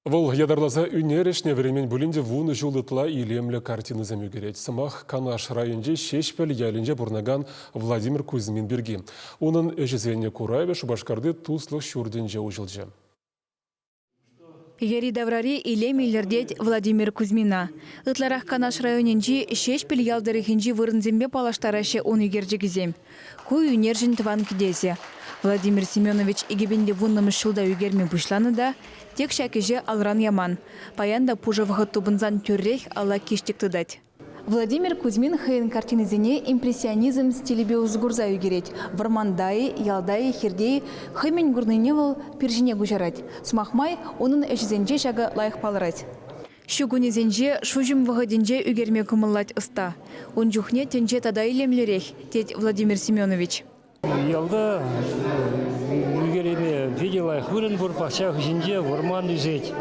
Вӑл ятарласа ӳнер ӗҫне вӗренмен пулин те вунӑ ҫул ытла илемлӗ картинӑсем ӳкерет. Сӑмах Канаш районӗнчи Ҫеҫпӗл ялӗнче пурӑнакан Владимир Кузьмин пирки. Унӑн ӗҫӗсен куравӗ Шупашкарти Туслӑх ҫуртӗнче уҫӑлчӗ. Йӗри-таврари илем илӗртет Владимир Кузьмина. Ытларах Канаш районӗнчи Ҫеҫпӗл ял тӑрӑхӗнчи вырӑнсемпе паллаштараҫҫӗ ун ӳкерчӗкӗсем. Ку ӳнерҫӗн тӑван кӗтесӗ. Владимир Семенович 2010-мӗш ҫулта ӳкерме пуҫланӑ та тек ҫак ӗҫе алран яман. Паян та пушӑ вӑхӑт тупӑнсан тӳрех алла киҫтӗк тытать. Владимир Кузьмин хӑйӗн картинисене импрессионизм стилӗпе усӑ курса ӳкерет. Вӑрманта-и, ялта-и, хирте-и хӑй мӗн курнине вӑл пир ҫине куҫарать. Сӑмах май, унӑн ӗҫӗсенче ҫакӑ лайӑх палӑрать. Ҫу кунӗсенче шуҫӑм вӑхӑтӗнче ӳкерме кӑмӑллать ӑста. Ун чухне тӗнче тата илемлӗрех, тет Владимир Семенович. Ялта ӳкереме питӗ лайӑх вырӑн пур. Пахча хыҫӗнче вӑрман ӳсет.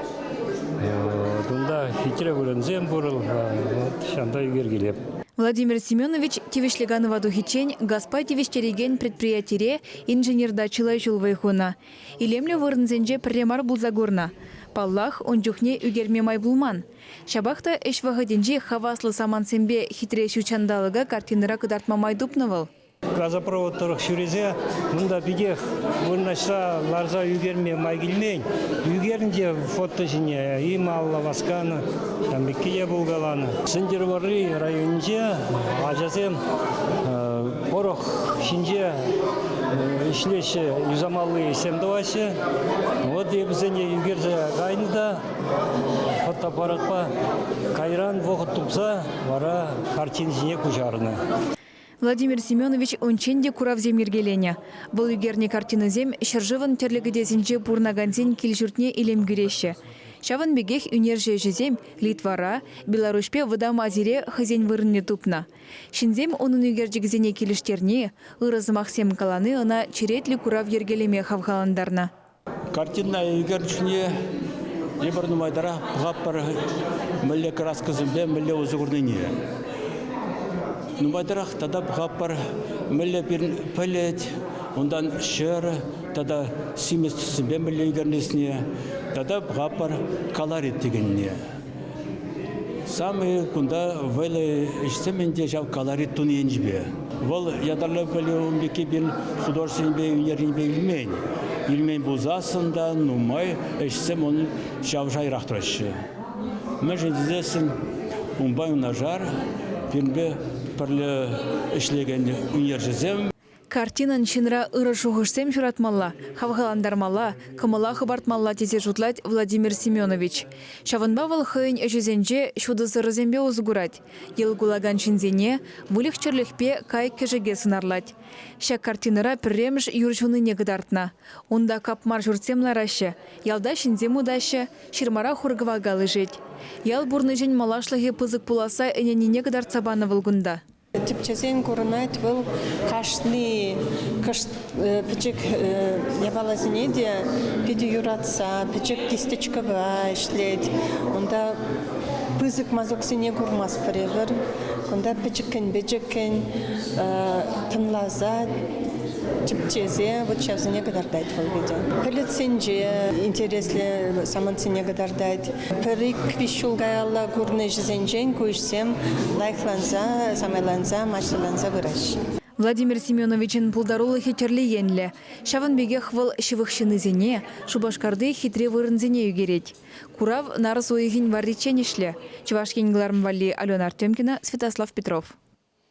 Кунта хитре вырӑнсем пур. Ҫавӑнта ӳкеркелеп. Владимир Семенович тивӗҫлӗ канӑва тухиччен газпа тивӗҫтерекен предприятире инженерта чылай ҫул вӑй хунӑ. Илемлӗ вырӑнсенче пӗрре мар пулса курнӑ. Паллах, ун чухне ӳкерме май пулман. Ҫапах та ӗҫ вӑхӑтӗнчи хаваслӑ самантсемпе хитре ҫут ҫанталӑка картинӑра кӑтартма май тупнӑ вӑл. Газопровод тӑрӑх ҫӳресе унта питех вырнаҫса ларса ӳкерме май килмен. Ӳкернӗ те фото ҫине и малалла васканӑ, ҫавӑн пекки те пулкаланӑ. Сӗнтӗрвӑрри районӗнче ачасем пӑрӑх ҫинче ӗҫлеҫҫӗ, юсамалли ӗҫсем тӑваҫҫӗ. Вот эпӗсене ӳкерсе кайнӑ та фотоаппаратпа кайран вӑхӑт тупса вара картина ҫине куҫарнӑ. Владимир Семенович унччен те куравсем йӗркеленӗ. Вӑл ӳкернӗ картинӑсем ҫӗршывӑн тӗрлӗ кӗтесӗнче пурӑнакансен кил-ҫуртне илем кӳреҫҫӗ. Ҫавӑн пекех ӳнерҫӗ ӗҫӗсем Литвара, Беларуҫпе Вӑтам Азире хӑйсен вырӑнне тупнӑ. Ҫынсем унӑн ӳкерчӗкӗсене килӗштерни, ырӑ сӑмахсем калани ӑна черетлӗ курав йӗркелеме хавхалантарнӑ. Картина ӳкерчӗкне эпир нумайтарах пӑхатпӑр мӗнле краскӑсемпе мӗнле усӑ курнине. Нумайтарах тата пӑхатпӑр мӗнле пирӗн пӗлӗт, унтан ҫӗр тата симӗс тӗссемпе мӗнле ӳкернисене тата пӑхатпӑр колорит текенне. Самый кунта вӑйлӑ ӗҫсем ӗнтӗ ҫав колорит туни енчипе. Вӑл ятарлӑ пӗлӳ ун пекки пирӗн художественнипе ӳнернипе илмен. Илмен пулсассӑн та нумай ӗҫсем ун ҫав шайрах тӑраҫҫӗ. Мӗншӗн тесессӗн унпа юнашар пирӗнпе пӗрле ӗҫлекен ӳнерҫӗсем. Картинӑн ҫынра ырӑ шухӑшсем ҫуратмалла, хавхалантармалла, кӑмӑла хӑпартмалла тесе шутлать Владимир Семенович. Ҫавӑнпа вӑл хӑйӗн ӗҫӗсенче ҫутӑ сӑрӑсемпе усӑ курать, йӑл кулакан ҫынсене, выльӑх-чӗрлӗхпе кайӑк-кӗшӗке сӑнарлать. Ҫак картинӑра пӗрремӗш юр ҫунине кӑтартнӑ. Унта капмар ҫуртсем лараҫҫӗ, ялта ҫынсем утаҫҫӗ, ҫырмара хур-кӑвакал ишет. Ял пурнӑҫӗн малашлӑхӗ пысӑк пуласса ӗненнине кӑтартса панӑ вӑл кунта. Тӗпчесен курӑнать, вӑл кашни кӑшт пӗчӗк япаласене те питӗ юратса, пӗчӗк кисточкӑпа ӗҫлет. Унта пысӑк мазоксене курмастпӑр эпир. Кунта пӗчӗккӗн-пӗчӗккӗн тӑнласа, тӗпчесе вот ҫавсене кӑтартать вӑл питӗ. Пӗлӗтсенче интереслӗ самантсене кӑтартать. Пӗр-ик-виҫ ҫул каялла курнӑ ӗҫӗсенчен ку ӗҫсем лайӑхланса, самайланса, маҫтӑрланса пыраҫҫӗ. Владимир Семеновичӑн пултарулӑхӗ тӗрлӗ енлӗ. Ҫавӑн пекех вӑл ҫывӑх ҫыннисене Шупашкарти хитре вырӑнсене ӳкерет. Курав нарӑс уйӑхӗн варриччен ӗҫлӗ. Чӑваш Ен кӑларӑм валли Алена Артемкина, Святослав Петров.